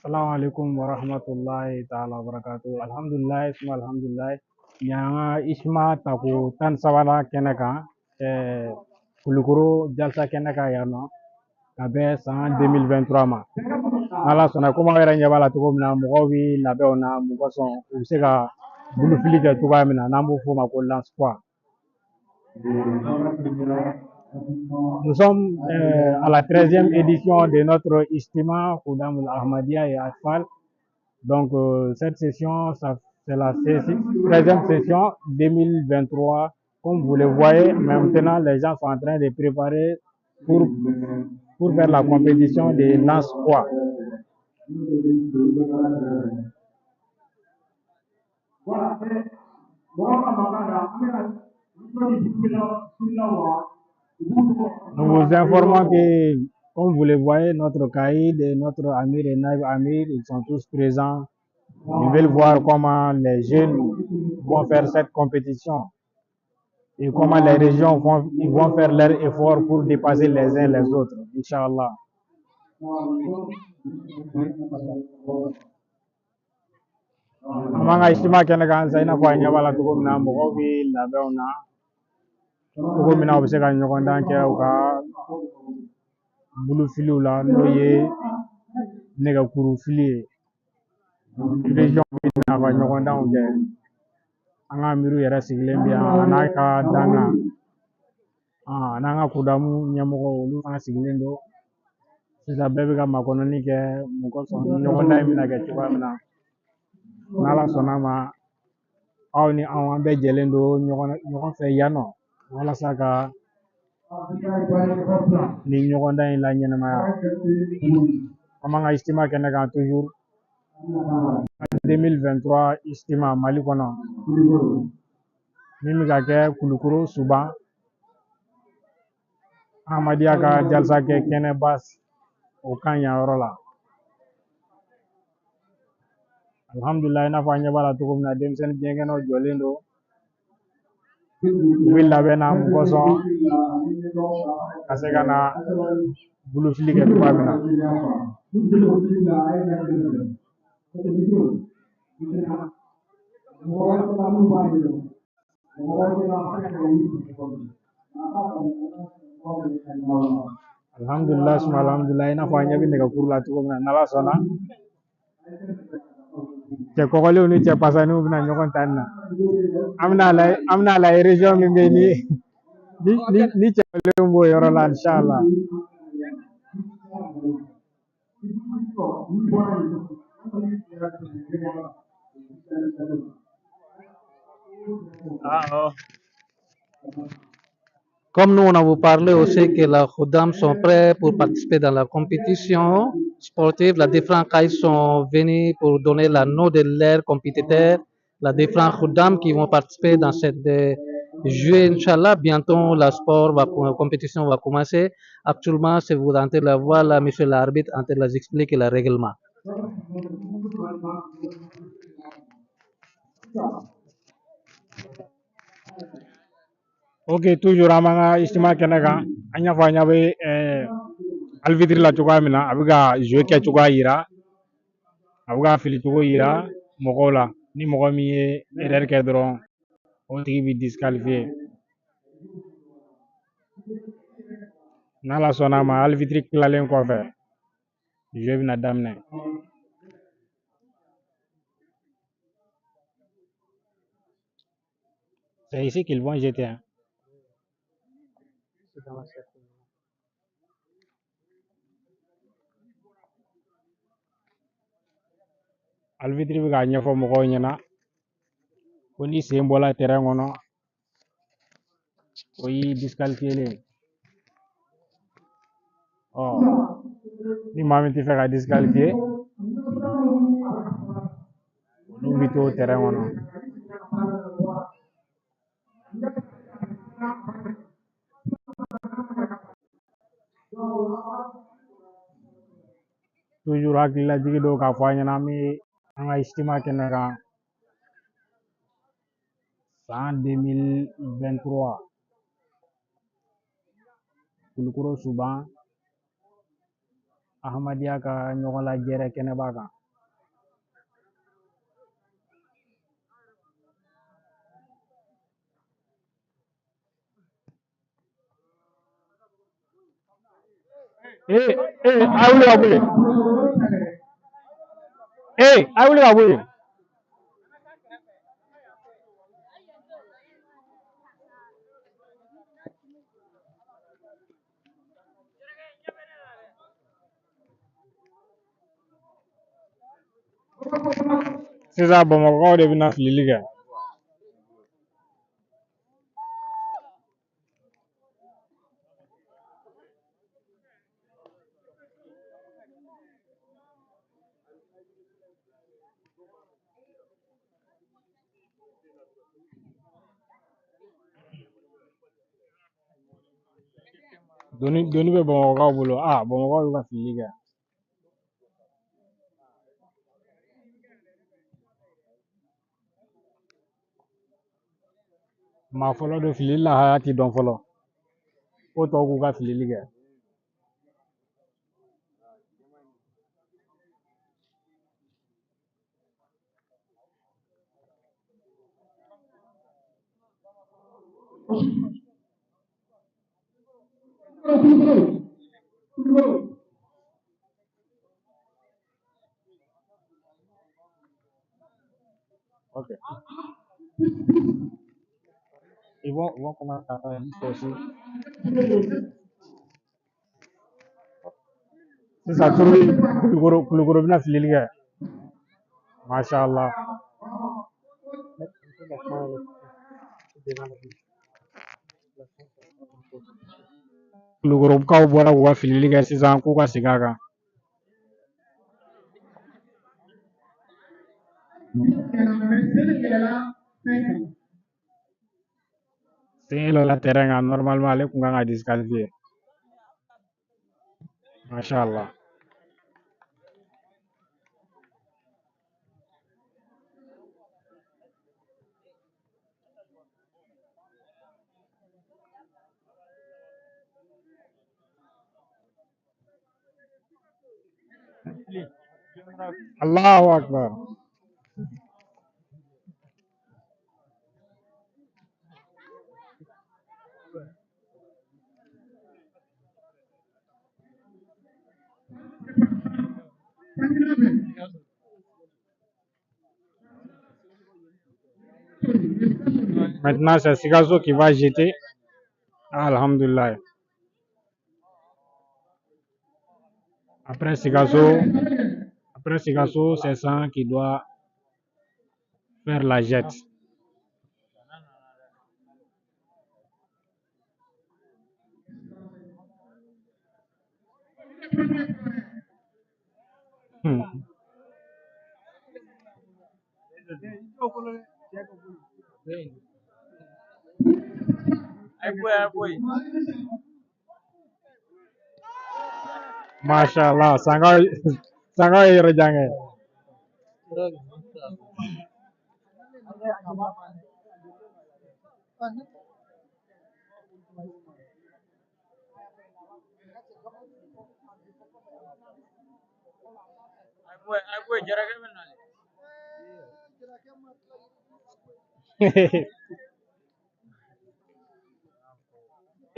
Assalamu alaikum wa rahmatullahi ta'ala wa barakatuh. Alhamdulillah, suma alhamdulillah. Ɲan ka Isma tako 13nan kɛnɛ kan, Kulukoro Jalsa kɛnɛ kan yan nɔ, ka bɛn san 2023 ma. N'Ala sɔnna, komi aw yɛrɛ ɲɛ b'a la cogo min na, mɔgɔw bɛ labɛnw na, mɔgɔ sɔn u bɛ se ka bolofili kɛ cogoya min na, n'an b'o f'o ma ko lance-poids. Nous sommes à la 13e édition de notre Ijtima Khuddam Ahmadiyya et Atfal. Donc cette session, c'est la 13e session 2023. Comme vous le voyez, maintenant les gens sont en train de préparer pour faire la compétition de lance-poids. Nous vous informons que, comme vous le voyez, notre caïd et notre Amir et Naïb Amir, ils sont tous présents. Ils veulent voir comment les jeunes vont faire cette compétition et comment les régions ils vont faire leur effort pour dépasser les uns les autres, Inch'Allah. An b'an ka Ijtima kɛnɛ kan halisa, i n'a fɔ an ɲɛ b'a la cogo min na, mɔgɔw bɛ labɛnw na cogo min na u bɛ se ka ɲɔgɔndan kɛ u ka bolofiliw la, n'o ye nɛgɛkuru fili ye. Région bɛ na ka ɲɔgɔndanw kɛ. An ka amiru yɛrɛ sigilen bɛ yan, a n'a ka dankan, a n'an ka kudamu ɲɛmɔgɔw, olu fana sigilen don. Sisan bɛɛ bɛ ka makɔnɔni kɛ mun kosɔn ɲɔgɔndan in bɛna kɛ cogoya min na. N'Ala sɔnna ma, aw ni anw, an bɛɛ jɛlen don ɲɔgɔn fɛ yan nɔ walasa ka nin ɲɔgɔndan in la ɲɛnɛmaya. An b'an ka Ijtima kɛnɛ kan toujours, 2023 Ijtima Mali kɔnɔ, min bɛ ka kɛ Kulukoro Suban, Ahmadiyya ka jalisa kɛ kɛnɛba o kan yan yɔrɔ la. Alhamdulillah, i n'a fɔ an ɲɛ b'a la cogo min na, denmisɛnnin biɲɛkɛnɛw jɔlen don, u bɛ labɛn na mun kosɔn ka se ka na bolofili kɛ cogoya min na. Alhamdulillah, suma alhamdulillah, i n'a fɔ an ɲɛ bɛ nɛgɛkuru la cogo min na, n'Ala sɔnna, cɛ kɔgɔlenw ni cɛ pasanniw bɛna ɲɔgɔn ta nin na. An bɛna lajɛ région min bɛ yen ni cɛ kɔgɔlenw b'o yɔrɔ la, inshallah. Comme nous, on a vous parlé aussi que les Khuddam sont prêts pour participer dans la compétition sportive. Les différents caïds sont venus pour donner la nom de leurs compétiteurs. Les différents Khuddam qui vont participer dans cette jeu, Inch'Allah, bientôt la sport va, la compétition va commencer. Actuellement, si vous entrez la voir, là, monsieur l'arbitre en train de les expliquer le règlement. Ok, toujours an b'an ka Ijtima kɛnɛ kan. An y'a fɔ an ɲɛ bɛ arbitre la cogoya min na, a bɛ ka jeu kɛ cogoya yira, a bɛ ka fili cogo yira mɔgɔw la. Ni mɔgɔ min ye erreur kɛ dɔrɔn, o tigi bɛ disqualifier. N'Ala sɔnna a ma, arbitre tilalen kɔfɛ, jeu bɛna daminɛ. C'est ici qu'ils vont jeter, hein. Arbitre bɛ k'a ɲɛfɔ mɔgɔw ɲɛna ko ni sen bɔla terrain kɔnɔ, o y'i disqualifié ye. Ɔ ni maa min tɛ fɛ ka disqualifié, olu bɛ to terrain kɔnɔ. Toujours hakililajigi don k'a fɔ an ɲɛna, an bɛ an ka Ijtima kɛnɛ kan san 2023, Kulukoro Suban, Ahmadiyya ka ɲɔgɔn lajɛrɛ kɛnɛba kan. Eh, eh, a wuli ka bɔ yen. Eh, a wuli ka bɔ yen. Sisan Bamakɔkaw de bɛna filili kɛ. Doni doni bɛ Bamakɔkaw bolo. Ah, Bamakɔkaw y'u ka filili kɛ. Maa fɔlɔ don filili lahaya ti dɔn fɔlɔ. Ko tɔw k'u ka filili kɛ. Ok. Ils vont commencer à faire aussi. Sisan turu Kulukoro Kulukoro bɛna filili kɛ. Masha Allah. Kulukorokaw bɔra k'u ka filili kɛ sisan k'u ka segin a kan. Sen yɛlɛla terrain kan, normalement ale kun kan ka disqualifier. Masha Allah. Allahu Akbar. Maintenant, c'est Sikasso qui va jeter. Alhamdulillah. Après Sikasso, après Sikasso, c'est ça qui doit faire la jette. Masha Allah. Sanga Sanga ye yɔrɔ jan kɛ.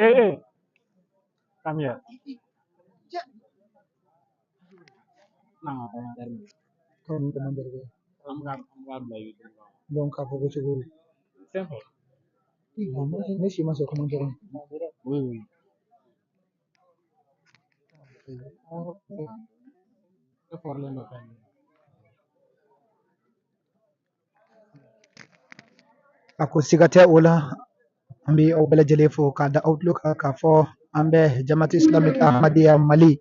Eh, eh, come here. Non, commentaire. Commentaire kɛ. An b'a bila YouTube kan. Donc k'a fɔ ko cogo di? Simple. Ne si ma sɔn commentaire. Oui, oui. E fɔrilen don fɛn min na. A ko siga tɛ o la, an bɛ aw bɛɛ lajɛlen fo k'a da aw tulo kan k'a fɔ an bɛ Jamaat Islamique Ahmadiyya Mali,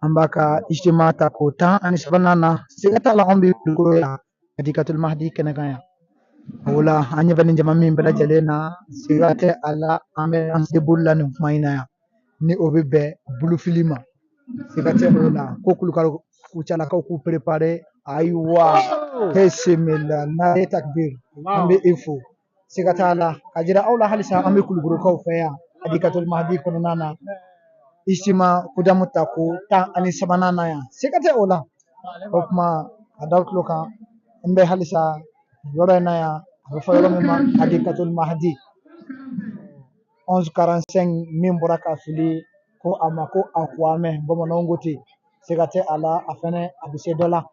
an b'a ka ijtima ta k'o 13nan na. Siga t'a la, anw bɛ Kulukoro yan, Hadikatul Mahdi kɛnɛ kan yan. O la an ɲɛ bɛ nin jama min bɛɛ lajɛlen na, siga tɛ a la, an bɛ an se bolo la nin kuma in na yan, ni o bɛ bɛn bolofili ma. Siga tɛ o la ko Kulukoro Kucalakaw k'u préparer. Ayiwa, bisimila nare takbir, an bɛ e fo. Siga t'a la ka jira aw la halisa an bɛ Kulukorokaw fɛ yan, Hadikatul Mahdi kɔnɔna na, ijtima kudamu ta ko 13nan na yan. Siga tɛ o la. O kuma a d'aw tulo kan, n bɛ halisa yɔrɔ in na yan, a bɛ fɔ yɔrɔ min ma Hadikatul Mahdi. 11:45 min bɔra ka fili. Ko a ma ko a Kwame, bamananw ko ten, siga tɛ a la, a fɛnɛ a bɛ se dɔ la.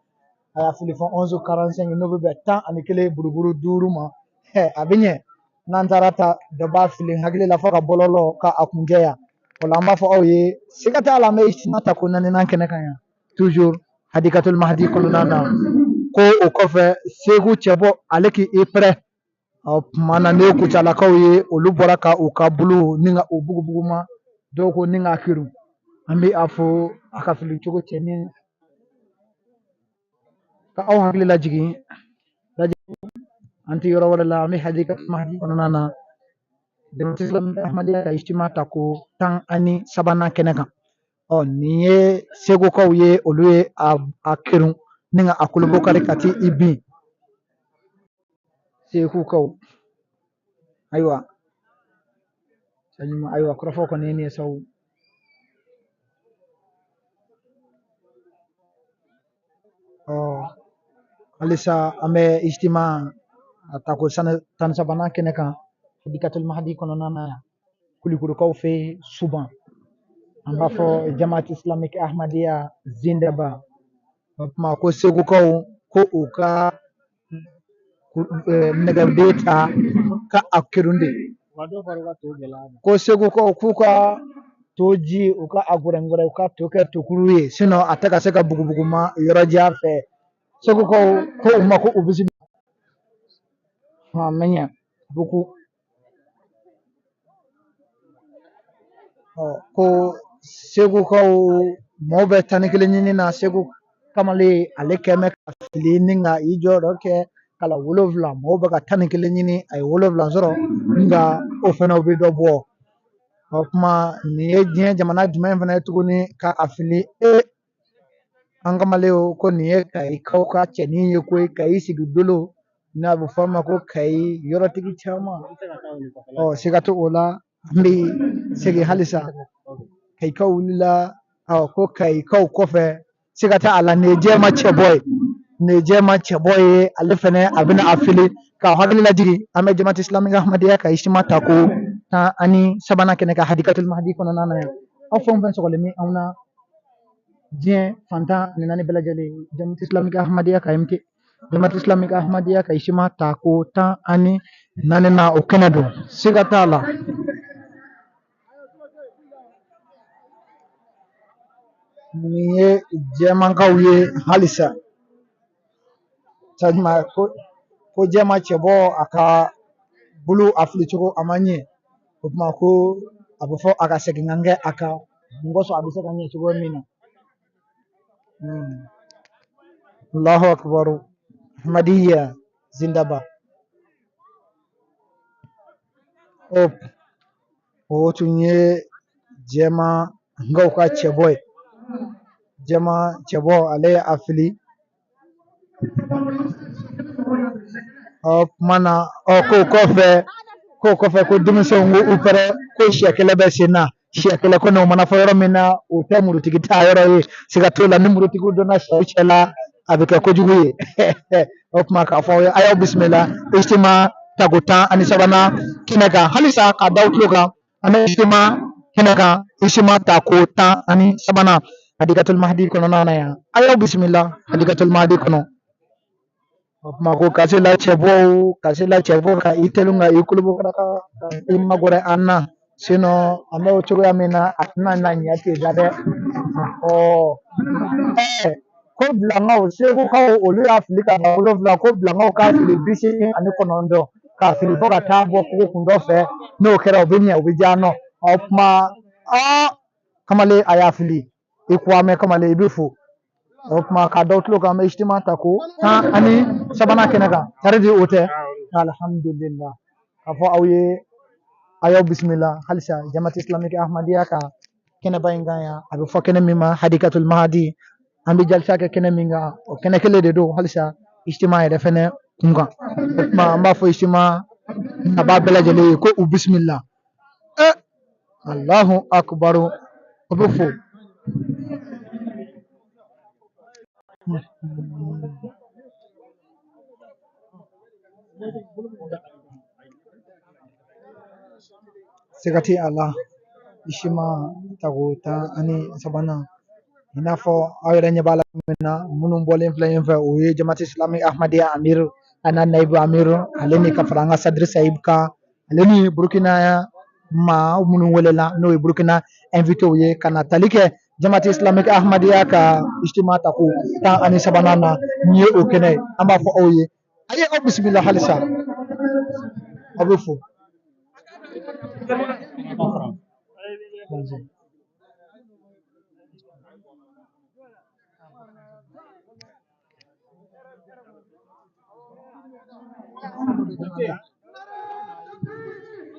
A y'a fili fɔ 11:45, n'o bɛ bɛn 11 buruburu 5 ma. A bɛ ɲɛ n'an taara ta dɔ b'a fili n hakili la fo ka bɔlɔlɔ ka a kuncɛ yan. O la an b'a fɔ aw ye, siga t'a la, an bɛ ijtima ta ko naaninan kɛnɛ kan yan, toujours Hadikatul Mahdi kɔnɔna na. Ko o kɔfɛ Segu cɛbɔ ale k'i pɛrɛ. Ɔ tuma na ne ye Kucalakaw ye, olu bɔra ka u ka bolo ni ka u bugubuguma, dɔw ko ni k'a kiru. An bɛ a fɔ a ka fili cogo cɛnin ka aw hakili lajigin, an tɛ yɔrɔ wɛrɛ la, an bɛ Hadikatul Mahdi kɔnɔna na, Jamaat Islamique Ahmadiyya ka ijtima ta ko 13nan kɛnɛ kan. Ɔ nin ye Segukaw ye, olu ye a kerun ni ka a kolobo kari ka ti i bin. Segukaw, ayiwa ayiwa, kɔrɔfɔ kɔni ye nin ye sa. Ɔ halisa an bɛ ijtima a ta ko 13nan kɛnɛ kan Hadikatul Mahdi kɔnɔna na yan, Kulukorokaw fɛ yen Suban. An b'a fɔ Jamaat Islamique Ahmadiyya Zindaba. O tuma ko Segukaw ko u ka nɛgɛden ta ka a kerun de. Ko Segukaw k'u ka to ji, u ka a gɛrɛngɛrɛ, u ka to kɛ tokuru ye, sinon a tɛ ka se ka bugubuguma yɔrɔ jan fɛ. Segukaw ko u ma ko u bisimila. A mɛ ɲɛ buku. Ɔ ko Segukaw mɔgɔw bɛ 11 ɲini na. Segu kamalen ale kɛ mɛ ka fili ni ka i jɔyɔrɔ kɛ kala 7, mɔgɔw bɛ ka 11 ɲini, a ye 7 sɔrɔ, nka o fana bɛ dɔ bɔ. O tuma nin ye diɲɛ jamana jumɛn fana ye tuguni ka a fili? E an kamalenw, ko nin ye Kayikaw ka cɛnin ye koyi, Kayi sigi dolo, n'a bɛ fɔ a ma ko Kayi yɔrɔtigi caman. Ɔ siga t'o la, an bɛ segin halisa. Kayikaw wulila, ɔ ko Kayikaw kɔfɛ, siga tɛ a la, nin ye jɛma cɛbɔ ye, nin ye jɛma cɛbɔ ye, ale fɛnɛ a bɛna a fili k'aw hakili lajigin. An bɛ Jamaat Islamique Ahmadiyya ka ijtima ta ko 13nan kɛnɛ kan Hadikatul Mahdi kɔnɔna na yan. Aw fɛn o fɛn sɔgɔlen bɛ anw na diɲɛ fantan ni naani bɛɛ lajɛlen, Jamaat Islamique Ahmadiyya ka MT, Jamaat Islamique Ahmadiyya ka ijtima ta ko 14nan, o kɛnɛ don, siga t'a la. Nin ye jɛmankaw ye halisa. Ko jɛma cɛbɔ a ka bolo a fili cogo a ma ɲɛ. O tuma ko a bɛ fɔ a ka segin ka kɛ a kan mun kosɔn a bɛ se ka ɲɛ cogo min na. Allahu akbar, Ahmadiyya Zindaba. O tun ye jɛmankaw ka cɛbɔ ye. Jɛma cɛbɔ ale ye a fili. Ɔ tuma na, ɔ k'o kɔfɛ ko denmisɛnw ko u pɛrɛ, ko sɛ kɛlɛ bɛ sen na. Sɛ kɛlɛ ko n'o mana fɔ yɔrɔ min na, o tɛ murutigi ta yɔrɔ ye. Siga t'o la, ni murutigiw donna sɛw cɛ la, a bɛ kɛ kojugu ye. O tuma k'a fɔ aw ye, a y'aw bisimila ijtima tako 13nan kɛnɛ kan halisa, k'a da aw tulo kan, an bɛ ijtima kɛnɛ kan, ijtima tako 13nan Hadikatul Mahdi kɔnɔna na yan. A y'aw bisimila Hadikatul Mahdi kɔnɔ. O tuma ko kasela cɛbɔw, kasela cɛbɔ ka i teliya ka i kolobo ka i magɔrɛ an na, sinon an bɛ o cogoya min na, a tɛna na ɲɛ ten da dɛ. Ɔ ko bilankaw, Segukaw olu y'a fili ka na 7, ko bilankaw k'a fili 89, k'a fili fo ka taa bɔ kogo kun dɔ fɛ. N'o kɛra, o bɛ ɲɛ, o bɛ diya nɔ. O tuma aa kamalen a y'a fili, i ko an bɛ kamalen i bɛ fo. O tuma k'a da tulo kan, an bɛ ijtima ta ko 13nan kɛnɛ kan. Tari di o tɛ, alhamdulillah. K'a fɔ aw ye, a y'aw bisimila halisa Jamaat Islamique Ahmadiyya ka kɛnɛba in kan yan. A bɛ fɔ kɛnɛ min ma Hadikatul Mahdi, an bɛ jalisa kɛ kɛnɛ min kan, o kɛnɛ kelen de don halisa ijtima yɛrɛ fɛnɛ kun kan. O tuma an b'a fɔ ijtima a b'a bɛɛ lajɛlen ye ko u bisimila. Allahu akbar, o bɛ fo. Siga tɛ a la. Ijtima tako 13nan, i n'a fɔ aw yɛrɛ ɲɛ b'a la min na, minnu bɔlen filɛ yen fɛ, o ye Jamati Islamique Ahmadiyya Amir a n'a Naibu Amir, ale ni ka fara an ka Sadiri Sahib kan, ale ni Burukina maa minnu welela, n'o ye Burukina invitéw ye ka na tali kɛ Jamati Islamique Ahmadiyya ka Ijtima tako 13nan na. Nin ye o kɛnɛ ye. An b'a fɔ aw ye, a ye aw bisimila halisa, aw bɛ fo.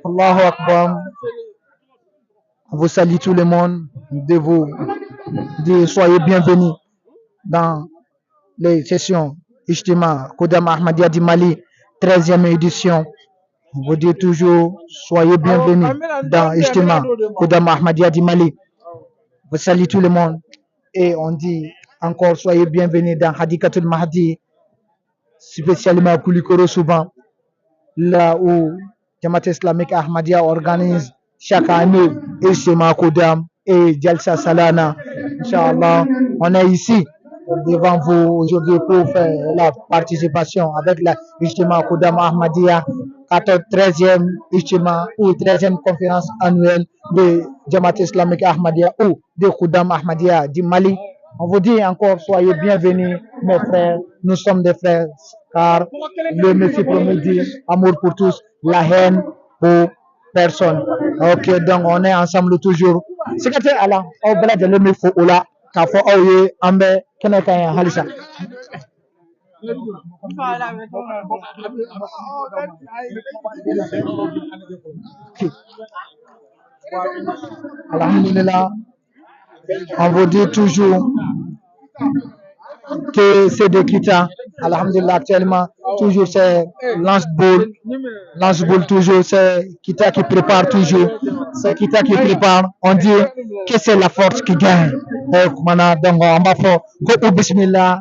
Allahu Akbar. On vous salue tout le monde, de vous dire soyez bienvenus dans les sessions Ijtima Khuddam Ahmadiyya du Mali, 13e édition. On vous dit toujours soyez bienvenus dans Ijtima Khuddam Ahmadiyya du Mali. On vous salue tout le monde et on dit encore soyez bienvenus dans Hadikatul Mahdi, spécialement Koulikoro souvent, là où Jamaat Islamique Ahmadiyya organise chaque année Ijtima Khuddam et Jalsa Salana. Inch'Allah, on est ici devant vous aujourd'hui pour faire la participation avec la Ijtima Khuddam Ahmadiyya 14, 13e Ijtima ou 13e conférence annuelle de Jamaat Islamique Ahmadiyya ou de Khuddam Ahmadiyya du Mali. On vous dit encore soyez bienvenus mes frères, nous sommes des frères car le Messie promet dit amour pour tous, la haine pour personne. Ok, donc on est ensemble toujours. Siga tɛ a la, aw bɛɛ lajɛlen bɛ fo o la k'a fɔ aw ye an bɛ kɛnɛ kan yan halisa. Alhamdulillah, on vous dit toujours que c'est de Kita. Alhamdulillah, actuellement, toujours c'est lance-boule. Lance-boule, toujours, c'est Kita qui prépare toujours. C'est Kita qui prépare. On dit que c'est la force qui gagne. O kumana, donc an b'a fɔ ko u bisimila,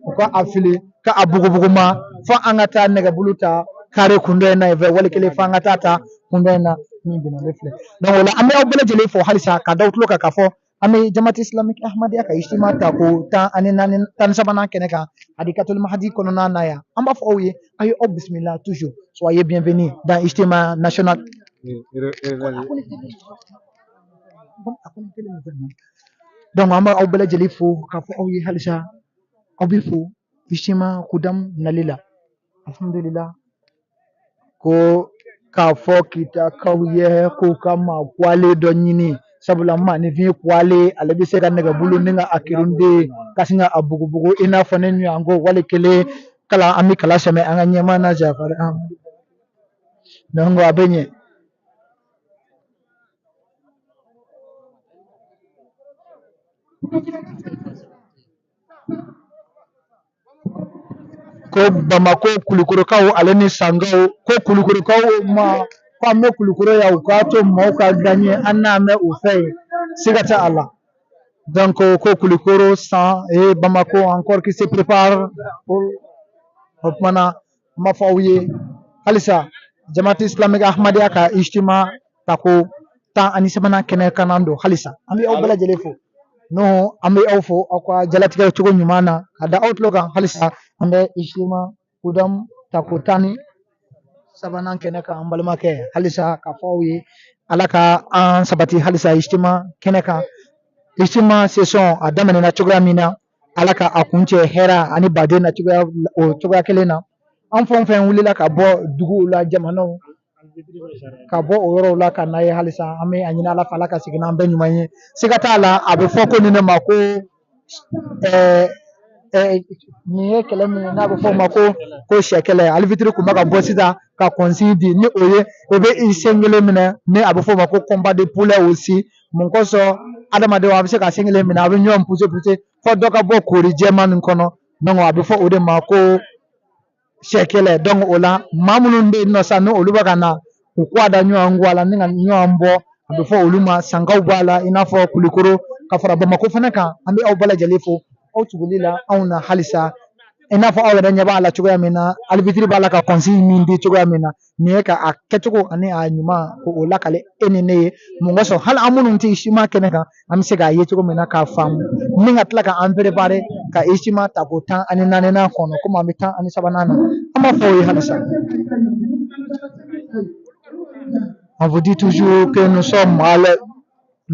u ka a fili ka a bugubuguma fo an ka taa nɛgɛbulu ta kare kundɔ in na yen fɛ, wali kelen fo an ka taa ta kundɔ in na min bɛna ne filɛ. Donc o la an bɛ aw bɛɛ lajɛlen fo halisa ka da aw tulo kan k'a fɔ an bɛ Jamati Islamique Ahmadiyya ka Ijtima ta ko 14, 13nan kɛnɛ kan Hadikatul Mahdi kɔnɔna na yan. An b'a fɔ aw ye, a ye aw bisimila toujours, soyez bienvenus dans Ijtima national. Donc an bɛ aw bɛɛ lajɛlen fo k'a fɔ aw ye halisa aw bɛ fo Ijtima Khuddam nali la. Alhamdulillah, ko k'a fɔ Kitakaw ye k'u ka maa kwale dɔ ɲini, sabula maaninfin kwale ale bɛ se ka nɛgɛbulu ni ka a kirunden ka sin ka a bugubugu i n'a fɔ ne ɲɔgɔn ko wali kelen kala an bɛ kala sɛmɛ an ka ɲɛmaa na Jafari Amadu. Donc a bɛ ɲɛ. Ko Bamako Kulukorokaw ale ni Sangaw, ko Kulukorokaw ma ko an bɛ Kulukoro yan, u k'a to maaw ka gagner, an n'an bɛ u fɛ yen, siga tɛ a la. Donc ko Kulukoro San et Bamako encore qui se prépare pour o kumana, an b'a fɔ aw ye halisa Jamati Islamique Ahmadiyya ka Ijtima tako 13nan kɛnɛ kanan don halisa. An bɛ aw bɛɛ lajɛlen fo, n'o an bɛ aw fo aw ka jalatigɛ cogo ɲuman na ka da aw tulo kan halisa. An bɛ Ijtima Khuddam tako 13nan kɛnɛ kan, an balimakɛ, halisa k'a fɔ aw ye Ala ka an sabati halisa Ijtima kɛnɛ kan. Ijtima session a daminɛna cogoya min na, Ala ka a kuncɛ hɛrɛ ani baden na cogoya o cogoya kelen na. An fɛn o fɛn wulila ka bɔ duguw la, jamanaw ka bɔ o yɔrɔw la ka na ye halisa, an bɛ a ɲini Ala fɛ, Ala ka segin n'an bɛɛ ɲuman ye. Siga t'a la, a bɛ fɔ ko nin de ma ko nin ye kɛlɛ min ye n'a bɛ fɔ o ma ko sɛ kɛlɛ. Arbitre tun bɛ ka bɔ sisan ka consigne di, ni o ye o bɛ i sen kelen minɛ, ni a bɛ fɔ o ma ko combat de poulet aussi. Mun kosɔn adamadenw a bɛ se ka sen kelen minɛ, a bɛ ɲɔgɔn pousser pousser fɔ dɔ ka bɔ koori jɛman nin kɔnɔ. Donc a bɛ fɔ o de ma ko sɛ kɛlɛ. Donc o la maa minnu bɛ yen nɔ sisan, ni olu bɛ ka na u kɔ a da ɲɔgɔn kɔ a la ni ka ɲɔgɔn bɔ, a bɛ fɔ olu ma Sankaw b'a la, i n'a fɔ Kulukoro ka fara Bamako fana kan. An bɛ aw bɛɛ lajɛlen fo aw tuguli la anw na halisa. I n'a fɔ aw yɛrɛ ɲɛ b'a la cogoya min na, arbitre b'a la ka consigne min di cogoya min na, nin ye ka a kɛcogo ani a ɲuman ko o lakale e ni ne ye. Mun kosɔn hali an minnu tɛ ijtima kɛnɛ kan, an bɛ se k'a ye cogo min na k'a faamu, ni ka tila ka an préparer ka ijtima ta ko 14nan kɔnɔ, komi an bɛ 13nan na. An b'a fɔ o ye halisa. On vous dit toujours que nous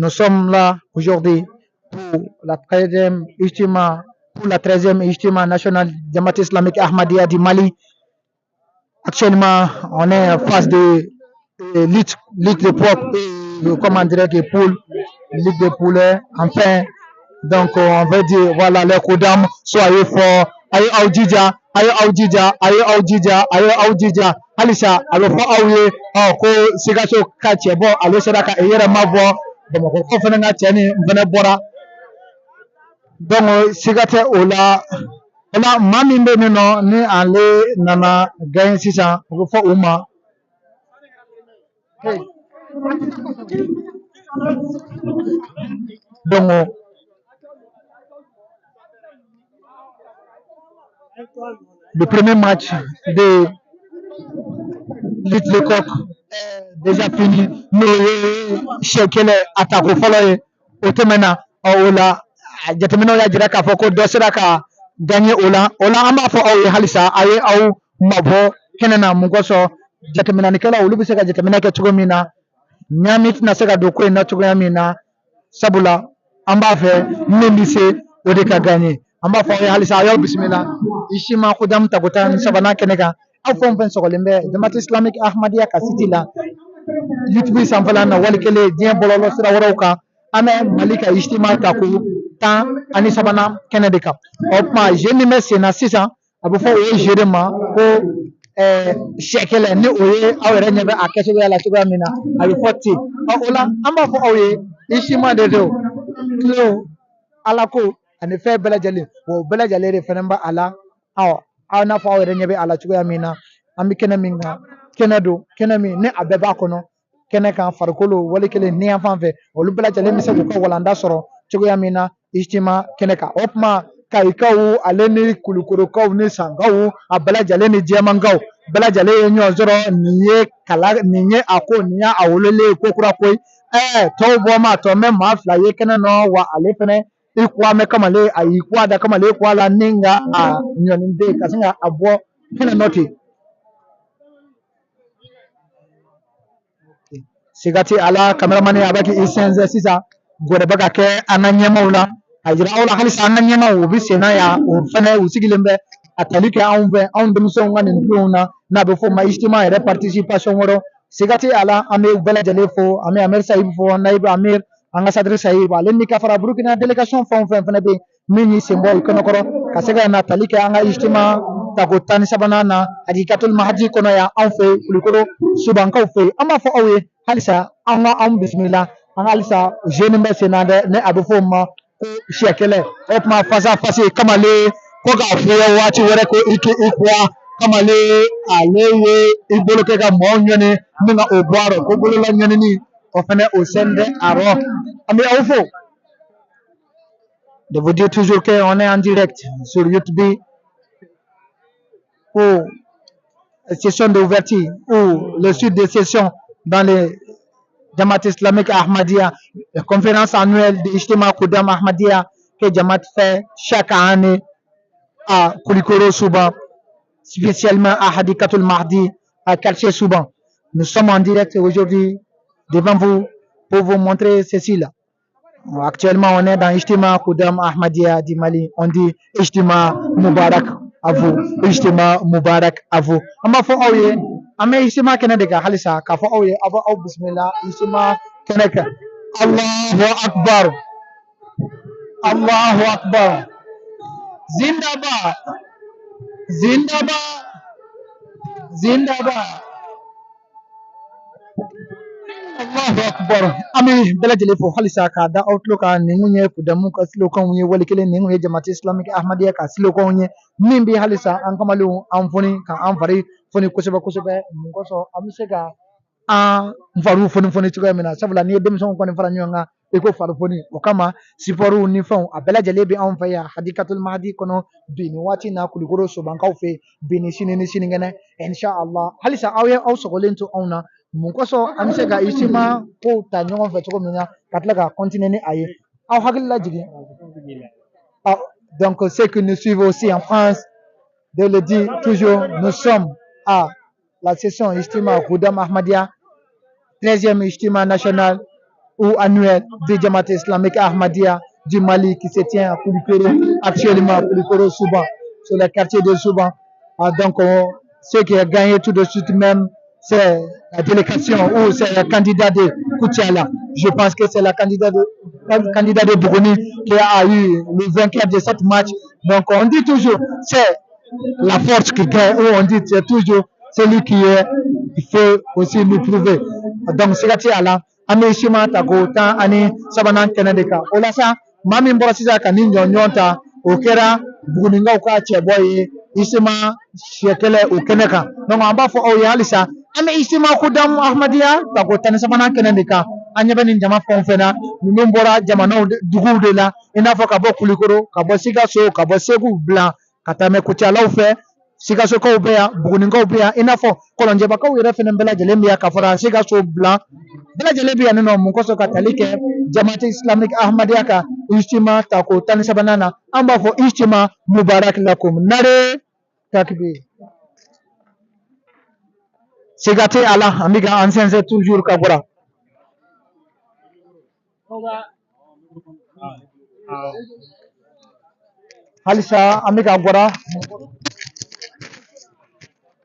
sommes là aujourd'hui pour la 13e Ijtima, pour la 13e Ijtima nationale Jamaat islamique Ahmadiyya du Mali. Actuellement, on est en phase de lutte, lutte de propre, comment dirait que poule, lutte de poulet. Enfin, donc on veut dire, voilà, les Khuddam, soyez forts. Aye aw jija, aye aw jija, aye aw jija, aye aw jija. Halisa, a bɛ fɔ aw ye, ɔ ko Sikaso ka cɛ bɔ, ale sera ka i yɛrɛ mabɔ Bamakɔ ko fana ka cɛ ni n fana bɔra. Donc siga tɛ o la. O la maa min bɛ yen nɔ ni ale nana gagner sisan, o bɛ fɔ o ma. Donc le premier match de lutte de coq est déjà fini, n'o ye sɛ kɛlɛ a tako fɔlɔ ye, o tɛmɛna. O la jateminɛw y'a jira k'a fɔ ko dɔ sera ka gagner o la. O la an b'a fɔ aw ye halisa, a ye aw mabɔ kɛnɛ na. Mun kosɔn jateminɛlikɛlaw olu bɛ se ka jateminɛ kɛ cogo min na, ɲaami tɛna se ka don ko in na cogoya min na, sabula an b'a fɛ min bɛ se o de ka gagner. An b'a fɔ aw ye halisa, a y'aw bisimila Ijtima Khuddam tako 13nan kɛnɛ kan. Aw fɛn o fɛn sɔgɔlen bɛ Jamaat islamique Ahmadiyya ka site la, YouTube sanfɛla na, wali kelen diɲɛ bɔlɔlɔ sira wɛrɛw kan, an bɛ Mali ka Ijtima tako 13nan kɛnɛ de kan. O tuma jeu min bɛ sen na sisan, a bɛ fɔ o jeu de ma ko sɛ kɛlɛ, ni o ye aw yɛrɛ ɲɛ bɛ a kɛcogoya la cogoya min na, a bɛ fɔ ten. O la an b'a fɔ aw ye Ijtima de don, tulo ala ko ani fɛn bɛɛ lajɛlen, o bɛɛ lajɛlen de fɛnɛ b'a la. Ɔ aw n'a fɔ aw yɛrɛ ɲɛ bɛ a la cogoya min na, an bɛ kɛnɛ min kan, kɛnɛ don, kɛnɛ min ni a bɛɛ b'a kɔnɔ, kɛnɛ kan farikolo wali kelen ni yan fan fɛ, olu bɛɛ lajɛlen bɛ se k'u ka walanda sɔrɔ cogoya min na Ijtima kɛnɛ kan. O tuma Kayikaw ale ni Kulukorokaw ni Sankaw, a bɛɛ lajɛlen ni Jɛmankaw bɛɛ lajɛlen ye ɲɔgɔn sɔrɔ. Nin ye kala, nin ye a ko, nin y'a a wololen ye ko kura ko ye. Tɔw bɔ ma tɔ mɛ maa fila ye kɛnɛ nɔ wa, ale fɛnɛ i kuwa mɛ kamalen, a y'i kuwa da kamalen kuwa la ni ka a ɲɔni den ka sin ka a bɔ kɛnɛ nɔ ten. Siga tɛ a la, kameramani a bɛ k'i sɛnsɛn sisan, gɛrɛ bɛ ka kɛ an ka ɲɛmaaw la, a jira aw la halisa an ka ɲɛmaaw u bɛ sen na yan, o fɛnɛ u sigilen bɛ a tali kɛ anw fɛ, anw denmisɛnw ka nin tulonw na, n'a bɛ fɔ o ma Ijtima yɛrɛ participation wɛrɛ. Siga tɛ a la, an bɛ bɛɛ lajɛlen fo, an bɛ Amir Sahib fo, Naib Amir, an ka Sadiri Sahib, ale ni ka fara Burukina délégation fɛn o fɛn fɛnɛ bɛ yen min y'i sen bɔ u kɛnɛkɔrɔ ka se ka na tali kɛ an ka Ijtima tako 13nan na Hadikatul Mahdi kɔnɔ yan anw fɛ Kulukoro Subankaw fɛ yen. An b'a fɔ aw ye halisa an ka anw bisimila, an ka halisa jeune bɛ sen na dɛ, ni a bɛ fɔ o ma ko sɛ kɛlɛ. O tuma fasa fase kamalen ko k'a fɔ ye waati wɛrɛ ko i k'i kuwa kamalen, ale ye i bolo kɛ ka maaw ɲɔni ni ka o bɔ a rɔ, ko bolola ɲɔnini o fɛnɛ o sɛn tɛ a rɔ. An bɛ aw fo. De vous dire toujours qu'on est en direct sur YouTube pour session d'ouverture ou le suite des sessions dans les Jamaat islamique Ahmadiyya, la conférence annuelle de Ijtima Khuddam Ahmadiyya que Jamaat fait chaque année à Koulikoro Souban, spécialement à Hadikatul Mahdi, à quartier Souban. Nous sommes en direct aujourd'hui devant vous pour vous montrer ceci-là. Actuellement, on est dans Ijtima Khuddam Ahmadiyya du Mali. On dit Ijtima Mubarak à vous. Ijtima Mubarak à vous. An b'a fɔ aw ye, an bɛ Ijtima kɛnɛ de kan halisa, k'a fɔ aw ye, aw b'aw bisimila Ijtima kɛnɛ kan. Allahu Akbar. Allahu Akbar. Zindabad. Zindabad. Zindabad. Allahu Akbar. An bɛ bɛɛ lajɛlen fo halisa k'a da aw tulo kan, nin kun ye Kudamu ka silokanw ye, wali kelen nin kun ye Jamaat islamique Ahmadiyya ka silokanw ye, min bɛ halisa an kamalenw an foni ka an fari foni kosɛbɛ kosɛbɛ. Mun kosɔn an bɛ se ka an fariw foni foni cogoya min na, sabula n'i ye denmisɛnw kɔni fara ɲɔgɔn kan I ko farifoni o kama supportw ni fɛnw a bɛɛ lajɛlen bɛ anw fɛ yan Hadikatul Mahdi kɔnɔ bi nin waati in na Kulukoro Sobankaw fɛ bi ni sini ni sinikɛnɛ, inshallah. Halisa aw ye aw sɔgɔlen to anw na mun kosɔn an bɛ se ka ijtima kow ta ɲɔgɔn fɛ cogo min na ka tila ka continuer ni a ye aw hakili lajigin. Ah, donc ceux qui nous suivent aussi en France, de le dire toujours, nous sommes à la session Ijtima Khuddam Ahmadiyya, 13e Ijtima national ou annuel du Jamaat islamique Ahmadiyya du Mali qui se tient à Koulikoro, actuellement à Koulikoro Souban, sur le quartier de Souban. Ah, donc, ce qui a gagné tout de suite même, c'est la délégation ou c'est le candidat de Koutiala. Je pense que c'est la candidat de Bougouni qui a eu le vainqueur de cette match. Donc, on dit toujours, c'est la force qui gagne, ou on dit c'est toujours celui qui est, il faut aussi nous prouver. Donc, siga tɛ a la, an bɛ ijtima ta k'o 13nan kɛnɛ de kan. O la sa, maa min bɔra sisan ka nin jɔnjɔn ta, o kɛra Buguninkaw ka cɛbɔ ye ijtima siɲɛ o kɛnɛ kan. Donc an b'a fɔ aw ye halisa, an bɛ ijtima Khuddam Ahmadiyya ta k'o 13nan kɛnɛ de kan. An ɲɛ bɛ nin jama fɛn o fɛn na, ninnu bɔra jamanaw duguw de la, i n'a fɔ ka bɔ Kulikoro, ka bɔ Sikaso, ka bɔ Segu bila ka taa mɛ Kucalaw fɛ. Sikasokaw bɛ yan, Bugunikaw bɛ yan, i n'a fɔ Kɔlɔnjɛbakaw yɛrɛ fɛnɛ bɛɛ lajɛlen bɛ yan ka fara Sikaso bila bɛɛ lajɛlen bɛ yan nɔ. Mun kosɔn? Ka tali kɛ Jamaat islamique Ahmadiyya ka ijtima ta ko 13nan na. An b'a fɔ ijtima mubarak lakum, nare takbir. Siga tɛ a la, an bɛ ka an sɛnsɛn toujours ka bɔra halisa, an bɛ ka bɔra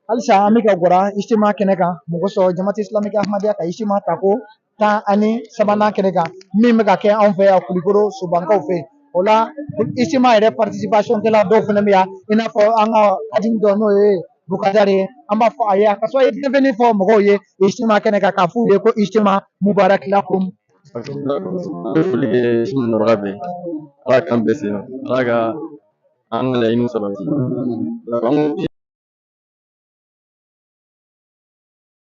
halisa, an bɛ ka bɔra ijtima kɛnɛ kan. Mun kosɔn? Jamaat islamique Ahmadiyya ka ijtima ta ko 13nan kɛnɛ kan min bɛ ka kɛ anw fɛ yan Kulikoro Sobankaw fɛ. O la ijtima yɛrɛ participation kɛla dɔw fana bɛ yan, i n'a fɔ an ka kadimi dɔ n'o ye Bukadari ye. An b'a fɔ a ye a ka sɔrɔ a ye bienvenue fɔ mɔgɔw ye ijtima kɛnɛ kan k'a f'u ye ko ijtima mubarak lakum. N bɛ foli kɛ sini nɔgɔya bɛɛ. Ala k'an bɛɛ sen, Ala ka an ka laɲiniw sabati. An ko